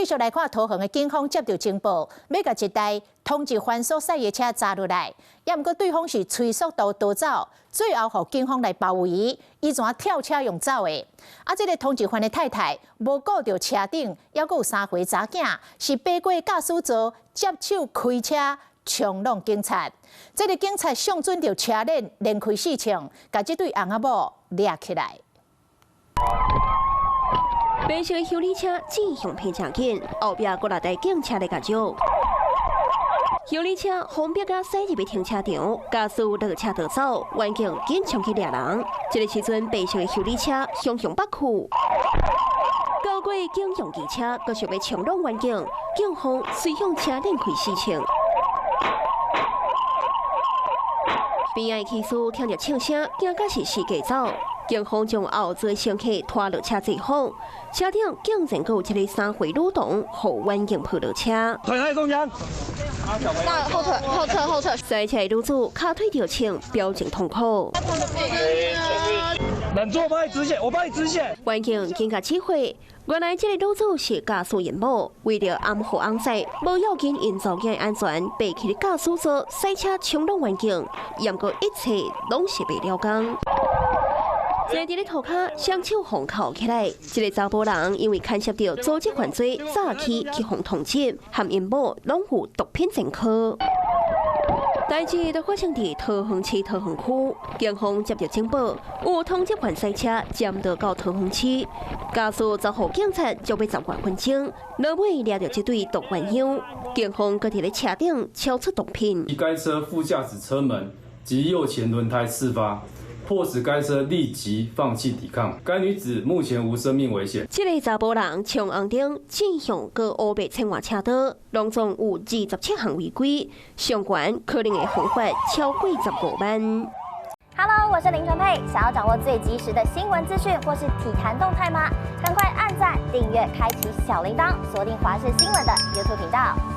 繼續來看桃園的警方接到情報，欲共一台通緝犯所駛的車查落來，也毋過對方是催速度逃走，最後予警方來包圍，伊怎跳車用走的？啊，這个通緝犯的太太無顧著車頂，猶閣有三歲查囝，是爬過駕駛座，接手開車衝挵警察。這个警察相準著車鏈連開四槍，共這對翁仔某掠起來。白色的修理車指向騙誠緊，後壁閣來台警車來共招。修理車封閉甲駛入去停車場，駕駛落車逃走，員警緊衝去掠人。這个時陣，白色的修理車向向北去，高過警用機車，閣想欲衝挵員警，警方隨向車連開四槍。邊仔的騎士聽著槍聲，驚甲是四界走。警方將後座乘客拖落車制服，車頂竟然閣有一个三歲女童，予員警抱落車。腿喺中間。那後腿，後側，後側。賽車女子跤腿著槍，表情痛苦。忍住，我幫你止血，我幫你止血。員警緊共指揮，原來這个女子是駕駛𪜶某，為著掩護翁婿，無要緊𪜶查某囝安全，爬起駕駛座賽車衝挵員警，毋過一切攏是白了工。在佇咧塗跤，雙手予銬起來，這个查埔人因為牽涉著組織犯罪，早期去予通緝，和𪜶某攏有毒品前科。代誌就發生佇桃園市桃園區，警方接著情報，有通緝犯賽車佔道到桃園市，駕駛遭予警察捉欲10外分鐘，落尾掠著這對毒鴛鴦，警方閣佇咧車頂搜出毒品。該車副駕駛車門及右前輪胎事發。迫使該車立即放棄抵抗。該女子目前無生命危險。這个查埔人衝紅燈，指向閣烏白切換車道，攏總有27項違規，上懸可能會予罰超過15萬。 Hello，我是林純佩。想要掌握最及時的新聞資訊或是體壇動態嗎？趕快按讚、訂閱、開啟小鈴鐺，鎖定華視新聞的 YouTube 頻道。